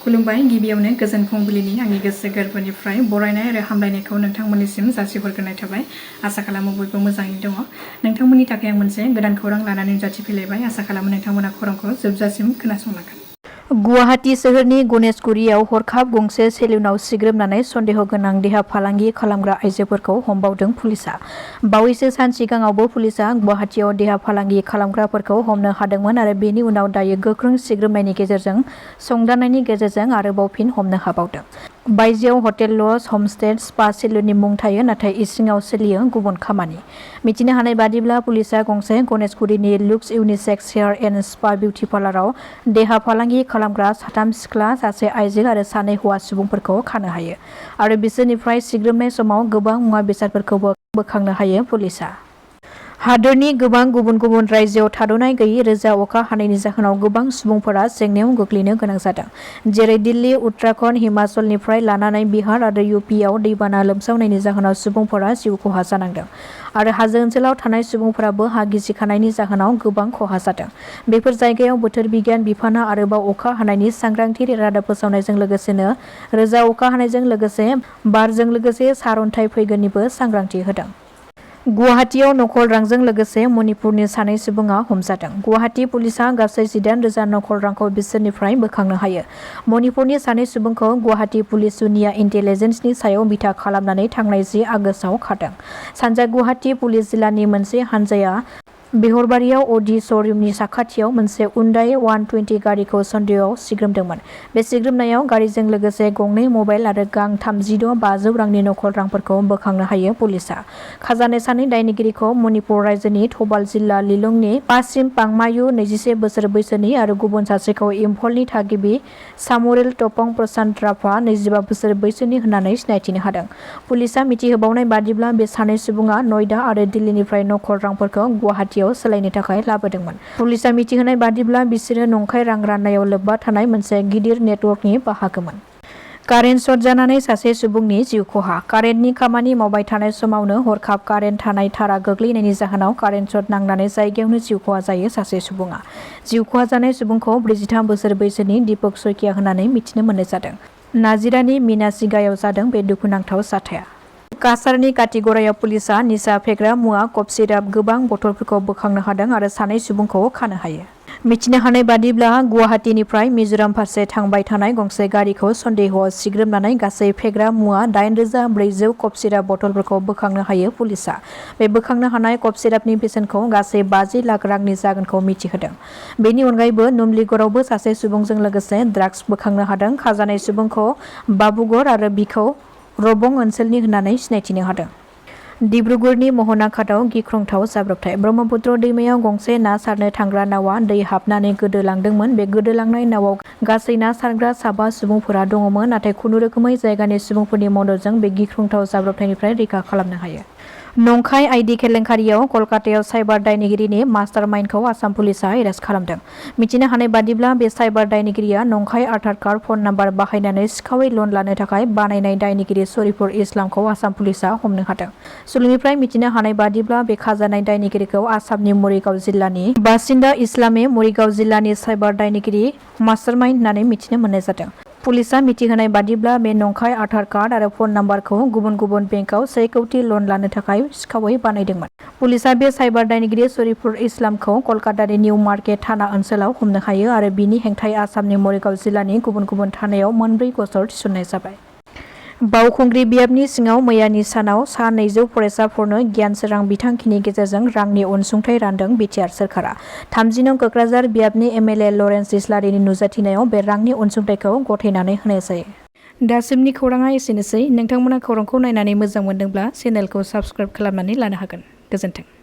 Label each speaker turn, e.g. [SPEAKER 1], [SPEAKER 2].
[SPEAKER 1] खुलुमबाय गिबियावनो गोजोन फुंबिलिनि आंनि गोसो गोरबोनिफ्राय बरायनाय आरो हामलायनायखौ नोंथांमोननिसिम जासिहरग्रोनाय थाबाय। आसा खालामो बयबो मोजाङै दङ। नोंथांमोननि थाखाय आं मोनसे गोदान खौरां लानानै नुजाथिफैलायबाय। आसा खालामो नोंथांमोना खौरांखौ जोबजासिम खोनासंलांगोन। गुवाहाटी सोहोरनि गणेशगुरियाव हरखाब गंसे सेलुनाव सिग्रोमनानै सन्देह गोनां देहा फालांगि खालामग्रा आइजोफोरखौ हमबावदों पुलिसआ। बावैसो सान सिगाङावबो पुलिसआ गुवाहाटीयाव देहा फालांगि खालामग्राफोरखौ हमनो हादोंमोन आरो बेनि उनाव दायो गोख्रों सिग्रोमनायनि गेजेरजों संदाननायनि गेजेरजों आरोबाव फिन हमनो हाबावदों। बायजोआव हटेल लज हमस्टे स्पा सेलुननि मुं थायो, नाथाय इसिङाव सोलियो गुबुन खामानि। मिथिनो हानाय बादिब्ला पुलिसआ गंसे गणेशगुरिनि Looks unisex hair and spa beauty पार्लाराव देहा फालांगि खालामग्रा 3 सिख्ला, सासे आइजो आरो 2 हौवा सुबुंफोरखौ खानो हायो आरो बिसोरनिफ्राय सिग्रोमनाय समाव गोबां मुवा बेसादफोरखौबो बोखांनो हायो। पुलिसआ हादोरनि गोबां गुबुन गुबुन रायजोआव थाद'नाय गैयै रोजा अखा हानायनि जाहोनाव गोबां सुबुंफोरा जेंनायाव गोग्लैनो गोनां जादों, जेरै दिल्ली, उत्तराखन्ड, हिमाचलनिफ्राय लानानै बिहार आरो यूपीआव दैबाना लोमसावनायनि जाहोनाव सुबुंफोरा जिउ खहा जानांदों आरो हाजो ओनसोलाव थानाय सुबुंफोराबो हा गिसिखानायनि जाहोनाव गोबां खहा जादों। बेफोर जायगायाव बोथोर बिगियान बिफाना आरोबाव अखा हानायनि सांग्रांथि रादाब फोसावनायजों लोगोसेनो रोजा अखा हानायजों लोगोसे बारजों लोगोसे सारअन्थाइ फैगोननिबो सांग्रांथि होदों। गुवाहाटीयाव नखल रांजों लोगोसे मणिपुरनि 2 सुबुङा हमजादों। गुवाहाटी पुलिसआ गासै 18,000 नखल रांखौ बिसोरनिफ्राय बोखांनो हायो। मणिपुरनि 2 सुबुंखौ गुवाहाटी पुलिस जुनिया इन्टेलिजेन्सनि सायाव बिथा खालामनानै थांनाय 10 आगस्तआव खादों। सानजा गुवाहाटी पुलिस जिल्लानि मोनसे हानजाया बेहरबारियाव अडि श'रुमनि साखाथियाव मोनसे उन्डाइ 120 गारिखौ सन्देहआव सिग्रोमदोंमोन। बे सिग्रोमनायाव गारिजों लोगोसे गंनै मबाइल आरो गां 36,500 रांनि नखल रांफोरखौ बोखांनो हायो। पुलिसआ खाजानाय 2 दायनिगिरिखौ मणिपुर रायजोनि थबाल जिल्ला लिलंनि पासिम पांमायु 21 बोसोर बैसोनि आरो गुबुन सासेखौ इम्फलनि थागिबि सामुरेल टपं प्रसान्त राभा 25 बोसोर बैसोनि होननानै सिनायथिनो हादों। पुलिसआ मिथिहोबावनाय बादिब्ला बे 2 सुबुङा नयडा आरो दिल्लीनिफ्राय नखल रांफोरखौ गुवाहाटीयाव सोलायनो थाखाय लाबोदोंमोन। पुलिसआ मिथिहोनाय बादिब्ला बिसोरो नंखाय रां राननायाव लोब्बा थानाय मोनसे गिदिर नेटवर्कनि बाहागोमोन। कारेन्ट शट जानानै सासे सुबुंनि जिउ खहा। कारेन्टनि खामानि मावबाय थानाय समावनो हरखाब कारेन्ट थानाय थारा गोग्लैनायनि जाहोनाव कारेन्ट शट नांनानै जायगायावनो जिउ खहा जायो। सासे सुबुङा जिउ खहा जानाय सुबुंखौ 43 बोसोर बैसोनि दीपक शइकिया होननानै मिथिनो मोननाय जादों। नाजिरानि मीनाचिगायाव जादों बे दुखुनांथाव जाथाया। काछारनि काटिगड़ायाव पुलिसआ निसा फेग्रा मुवा कफ सिराप गोबां बथलफोरखौ बोखांनो हादों आरो 2 सुबुंखौ खानो हायो। मिथिनो हानाय बादिब्ला गुवाहाटीनिफ्राय मिजोराम फारसे थांबाय थानाय गंसे गारिखौ सन्देहआव सिग्रोमनानै गासै फेग्रा मुवा 8,400 कफ सिराप बथलफोरखौ बोखांनो हायो। पुलिसआ बे बोखांनो हानाय कफ सिरापनि बेसेनखौ गासै 50 लाख रांनि जागोनखौ मिथिहोदों। बेनि अनगायैबो नुमलीगड़ावबो सासे सुबुंजों लोगोसे ड्राग्स बोखांनो हादों। खाजानाय सुबुंखौ बाबुगड़ आरो बिखौ रबं ओनसोलनि होननानै सिनायथिनो हादों। डिब्रुगड़नि महनाघाटआव गिख्रंथाव जाब्रबथाय। ब्रह्मपुत्र दैमायाव गंसे ना सारनो थांग्रा नावआ दै हाबनानै गोदोलांदोंमोन। बे गोदोलांनाय नावआव गासै ना सारग्रा 5 सुबुंफोरा दङमोन, नाथाय खुनुरोखोमै जायगानि सुबुंफोरनि मददजों बे गिख्रंथाव जाब्रबथायनिफ्राय रैखा खालामनो हायो। नंखाय आइडि केलेंकारियाव कलकातायाव साइबार दायनिगिरिनि मास्टार माइन्डखौ आसाम पुलिसआ एरेस्ट खालामदों। मिथिनो हानाय बादिब्ला बे साइबार दायनिगिरिया नंखाय आधार कार्ड, फन नाम्बार बाहायनानै सिखावै लन लानो थाखाय बानायनाय दायनिगिरि शरीफुल इस्लामखौ आसाम पुलिसआ हमनो हादों। सुलुंनिफ्राय मिथिनो हानाय बादिब्ला बे खाजानाय दायनिगिरिखौ आसामनि मरिगाव जिल्लानि बासिन्दा इस्लामे मरिगाव जिल्लानि साइबार दायनिगिरि मास्टारमाइन्ड होननानै मिथिनो मोननाय जादों। पुलिसआ मिथिहोनाय बादिब्ला बे नंखाय आधार कार्ड आरो फन नाम्बारखौ गुबुन गुबुन बेंकआव 1 कौटि लन लानो थाखाय सिखावै बानायदोंमोन। पुलिसआ बे साइबार दायनिगिरि शरीफुल इस्लामखौ कलकातानि निउ मार्केट थाना ओनसोलाव हमनो हायो आरो बिनि हेंथायै आसामनि मरिगाव जिल्लानि गुबुन गुबुन थानायाव 4 गसर थिसननाय जाबाय। बावखुंग्रि बियाबनि सिङाव मैयानि सानाव सा 200 फरायसाफोरनो गियान सोरां बिथांखिनि गेजेरजों रांनि अनसुंथाइ रानदों बिटिआर सोरखारा। 30 नं कक्राझार बियाबनि एमएलए लरेन्स इस्लारिनि नुजाथिनायाव बे रांनि अनसुंथाइखौ गथायनानै होनाय जायो। दासिमनि खौराङा एसेनोसै। नोंथांमोना खौरांखौ नायनानै मोजां मोनदोंब्ला चेनेलखौ साबस्क्राइब खालामनानै लानो हागोन। गोजोन्थों।